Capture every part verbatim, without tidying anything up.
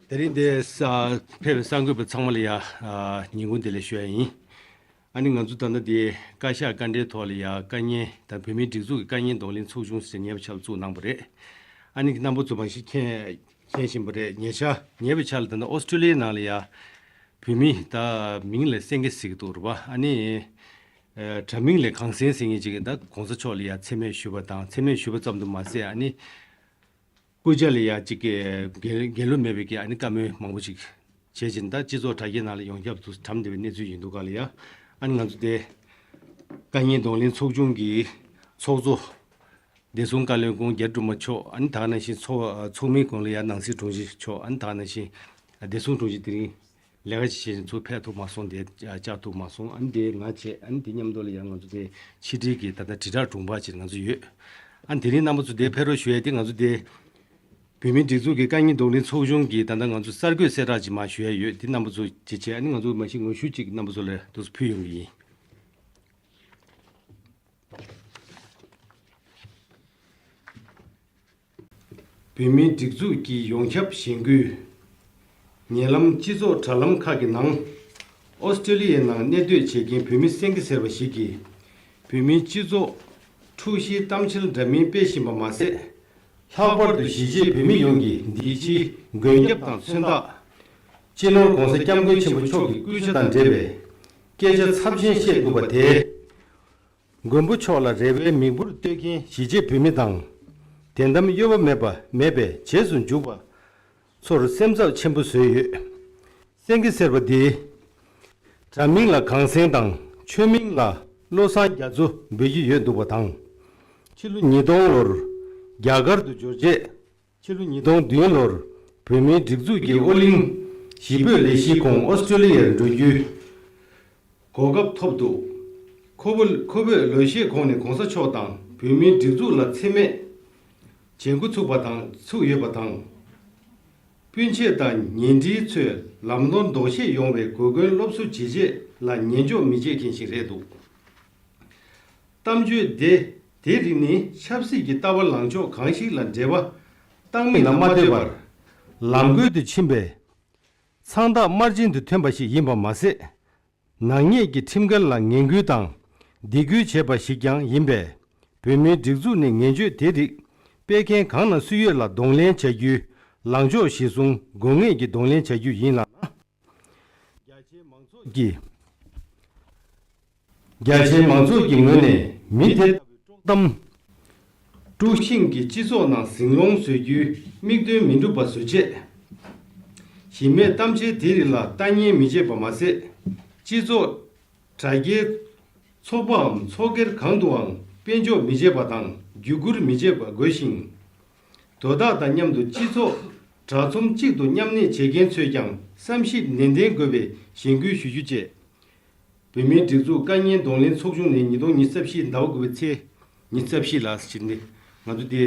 དེ་རིང་འདིར་ཕེབས་པའི་གསར་འགོད་པ་ཚང་མ་ལ་ཡ་ཉིན་གུང་བདེ་ལེགས་ཞུ་ཡ་ཡིན། ཨ་ནི་ང་ཚོ་ད་ལྟ་འདི་བཀའ་ཤག་བཀའ་འབྲེལ་ཐོག་ལ་ཡ་དཀའ་ཉེན་དང་བོད་མིའི་སྒྲིག་འཛུགས་ཀྱི་དཀའ་ཉེན་གདོང་ལེན་ཚོགས་ཆུང་ཟེར་ཉེ་བའི་ཆར་ལ་བཙུགས་གནང་པ་རེད། ཨ་ནི་རྣམ་པ་ཚོ་མང་ཤོས་མཁྱེན་མཁྱེན་བཞིན་པ་རེད། ཉེ་ཆར་ཉེ་བའི་ཆར་ལ་ད་ལྟ་ཨོ་སི་ཀྲོ་ལི་ཡའི་ནང་ལ་ཡ་བོད་མི་ད་མིང་ལ་སེང་གེ་ཟེར་གྱི་འདུག་རེད་པ། ཨ་ནི་དྲ་མིང་ལ་གངས་སེང་ཟེར་མཁན་ཅིག་གིས་ད་གོང་ས་མཆོག་ལ་ཡ་མཚན་སྨད་ཞུས་པ་དང་། མཚན་སྨད་ཞུས་པ་ཙམ་དུ་མ་ཟད། ཨ་ནི་སྐུ་ཕྱྭ་ལ་ཡ་གཅིག་གི་འགན་འགན་ལོ་མེད་པའི་གི་ཨ་ནི་བཀའ་མོལ་མང་པོ་ཅིག་བྱས་ཅིང་། ད་སྤྱི་ཚོགས་དྲ་རྒྱའི་ནང་ལ་ཡོངས་ཁྱབ་ཏུ་གྲམ་བསྡད་པའི་གནས་ཚུལ་ཡིན་འདུག་ག་ལ་ཡ། ཨ་ནི་ང་ཚོ་དེ་དཀའ་ཉེན་གདོང་ལེན་ཚོགས་ཆུང་གི་ཚོགས་གཙོ་བདེ་སྲུང་བཀའ་བློན་ཁོང་རྒྱ་སྒྲོལ་མ་མཆོག་ཨ་ནི་ད་ག་ནང་བཞིན་ཚོགས་ཚོགས་མིའི་གོང་ལ་ཡ་ནང་སྲིད་དྲུང་ཆེ་མཆོག་ཨ་ནི་ད་ག་ནང་བཞིན་བདེ་སྲུང་དྲུང་ཆེ་དེ་རིང་ལས་ཀ་ཅིག་བྱས་ནས་ཚུར་ཕེབས་ཐུབ་མ་སོང་། དེ་བཅར་ཐུབ་མ་སོང་། ཨ་ནི་དེ་ང་བྱས། ཨ་ནི་དེ་མཉམ་དུ་ལ་ཡང་ང་ཚོ་དེ་ཕྱི་དྲིལ་གྱི་ད་ལྟ་དྲིལ་བསྒྲགས་དྲུང་འཕར་ཅིག་ང་ཚོ་ཡོད། ཨ་ནི་དེ་རིང་རྣམ་པ་ཚོ་དེ་ཕེབས་རོགས་ཞུ་ཡས་དེ། ང་ཚོ་དེ་བོད་མིའི་སྒྲིག་འཛུགས་ཀྱི་དཀའ་ཉེན་གདོང་ལེན་ཚོགས་ཆུང་གི་ད་ལྟ་ང་ཚོ་གསར་འགོད་གསལ་བསྒྲགས་ཅིག་མར་ཞུ་ཡས་ཡོད། དེ་རྣམ་པ་ཚོ་ཅིག་བྱས། ཨ་ནི་ང་ཚོ་མ་གཞི་ངོ་བཤུས་ཅིག་རྣམ་པ་ཚོ་ལ་དུ་ཕུལ་ཡོང་གི་ཡིན། བོད་མིའི་སྒྲིག་འཛུགས་ཀྱི་ཡོངས་ཁྱབ་གཞེན་སྐུལ། ཉེ་ལམ་སྤྱི་ཚོགས་དྲ་ལམ་ཁག་གི་ནང་། ཨོ་སི་ཀྲོ་ལི་ཡའི་ནང་གནས་སྡོད་བྱེད་མཁན་བོད་མི་སེང་གེ་ཟེར་བ་ཞིག་གིས། བོད་མིའི་སྤྱི་ཚོགས་འཁྲུག་གཞིའི་གཏམ་འཆལ་འདྲ་མིན་སྤེལ་བཞིན་པ་མ་ཟད། ལྷག་པར་དུ་གཞིས་བྱེས་བོད་མི་ཡོངས་ཀྱིས་འདི་ཕྱིའི་མགོན་སྐྱབས་དང་མཚོན་རྟགས། སྤྱི་ནོར་༸གོང་ས་༸སྐྱབས་མགོན་ཆེན་པོ་མཆོག་གི་སྐུ་ཕྱྭ་དང་འབྲེལ་བའི་སྐད་ཆ་ཚབས་ཆེན་བཤད་འདུག་པ་དེས། མགོན་པོ་མཆོག་ལ་རེ་བའི་མིག་འབུར་གཏོད་མཁན་གཞིས་བྱེས་བོད་མི་དང་། དོན་དམ་གཡོ་བ་མེད་པ་མེད་པའི་རྗེས་སུ་འཇུག་པ་ཚོར་སེམས་འཚབ་ཆེན་པོ་བཟོས་ཡོད། སེང་གེ་ཟེར་བ་འདིའི་དྲ་མིང་ལ་གངས་སེང་དང་། ཆོས་མིང་ལ་བློ་བཟང་རྒྱ་མཚོ་འབོད་ཀྱི་ཡོད་འདུག་པ་དང་། ཕྱི་ལོ་ཉིས་སྟོང་ལོར་རྒྱ་གར་དུ་འབྱོར་རྗེས། ཕྱི་ལོ་ཉིས་སྟོང་བདུན་ལོར་བོད་མིའི་སྒྲིག་འཛུགས་ཀྱི་ཨོ་གླིང་གཞིས་སྤོས་ལས་གཞིའི་ཁོངས་ཨོ་སི་ཀྲོ་ལི་ཡར་འགྲོ་རྒྱུའི་གོ་སྐབས་ཐོབ་འདུག། ཁོ་བོ་ཁོ་བོས་ལོ་ཤས་གོང་ནས་༸གོང་ས་མཆོག་དང་བོད་མིའི་སྒྲིག་འཛུགས་ལ་མཚན་སྨད་བྱེད་འགོ་ཚུགས་པ་དང་། ཚུགས་ཡོད་པ་དང་། སྤུན་མཆེད་དང་ཉེ་འབྲེལ་ཚོས་ལམ་ནོར་ལྡོག་ཤེས་ཡོང་བའི་གོ་སྐོན་སློབ་གསོ་བྱེད་ཆེད་ལ་ཉན་འཇོག་མི་བྱེད་མཁན་ཞིག་རེད་འདུག། གཏམ་བརྗོད་དེ་དེ་རིགས་ནི་ཆབ་སྲིད་ཀྱི་ལྟ་བ་ལངས་ཕྱོགས་གང་ཞིག་ལ་འབྲེལ་བ་བཏང་མིན་ལ་མ་ལྟོས་པར། ལམ་གོལ་དུ་ཕྱིན་པའི་མཚང་རྟགས་དམར་རྗེན་དུ་ཐོན་པ་ཞིག་ཡིན་པ་མ་ཟད། ནག་ཉེས་ཀྱི་ཁྲིམས་འགལ་ལ་ངན་སྐུལ་དང་སྡིགས་སྐུལ་བྱས་པ་ཞིག་ཀྱང་ཡིན་པས། བོད་མིའི་སྒྲིག་འཛུགས་ནས་ངན་བྱུས་དེ་རིགས་སྤེལ་མཁན་གང་ན་སུ་ཡོད་ལ་གདོང་ལེན་བྱ་རྒྱུའི་ལངས་ཕྱོགས་གཞིར་བཟུང་དགོས་ངེས་ཀྱི་གདོང་ལེན་བྱ་རྒྱུ་ཡིན་ལ། རྒྱ་ཆེའི་མང་ཚོགས་ཀྱིས། རྒྱ་ཆེའི་མང་ཚོགས་ཀྱི་ངོས་ནས་མི་དེ་ལྟ་བུའི་དཀྲོག་གཏམ། དཀྲུག་ཤིང་གིས་སྤྱི་ཚོགས་ནང་ཟིང་སློང་བཟོ་རྒྱུའི་དམིགས་དོན་མི་འགྲུབ་པ་བཟོ་ཆེད། གཞི་མེད་གཏམ་འཆལ་དེ་རིགས་ལ་ལྟ་ཉན་མི་བྱེད་པ་མ་ཟད། སྤྱི་ཚོགས་དྲ་རྒྱའི་ཚོགས་པའམ་ཚོགས་སྒེར་གང་དུའང་དཔལ་འབྱོར་མི་བྱེད་པ་དང་། བརྒྱུད་བསྐུར་མི་བྱེད་པ་དགོས་ཤིང་། དོ་བདག་དང་མཉམ་དུ་སྤྱི་ཚོགས་དྲ་ཚོམས་གཅིག་ཏུ་མཉམ་གནས་བྱེད་མཁན་ཚོས་ཀྱང་བསམ་ཞིབ་ནན་ཏན་དགོས་པའི་གཞེན་སྐུལ་ཞུ་རྒྱུ་བཅས། བོད་མིའི་སྒྲིག་འཛུགས་དཀའ་ཉེན་གདོང་ལེན་ཚོགས་ཆུང་ནས་ཉིས་སྟོང་ཉི་ཤུ་རྩ་བཞི་ཟླ་བ་དགུ་པའི་ཚེས་ཉི་ཤུ་རྩ་བཞི་ལ་ཕྱིན་ཏེ། ང་ཚོ་དེ་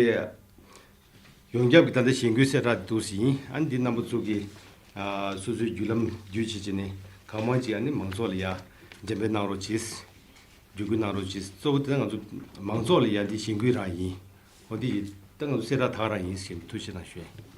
ཡོངས་ཁྱབ་ཀྱི་ད་ལྟ་གཞེན་སྐུལ་གསལ་བསྒྲགས་འདུག་ཟིན་ཡིན། ཨ་ནི་འདི་རྣམ་པ་ཚོ་གིས་ཨ་སོ་སོའི་བརྒྱུད་ལམ་བརྒྱུད་བྱས་བྱས་ནས་གང་མང་ཅིག་ཨ་ནི་མང་ཚོགས་ལ་ཡ་འགྲེམས་སྤེལ་གནང་རོགས་གྱིས། བརྒྱུད་སྐུལ་གནང་རོགས་གྱིས། གཙོ་བོ་དེ་ང་ཚོ་མང་ཚོགས་ལ་ཡ་འདི་གཞེན་སྐུལ་རང་ཡིན། འོ་འདི་ཡིན། ད་ང་ཚོ་གསལ་བསྒྲགས་དག་རང་ཡིན་ཟེར་ཐུགས་རྗེ་གནང་ཞུ་ཡིན།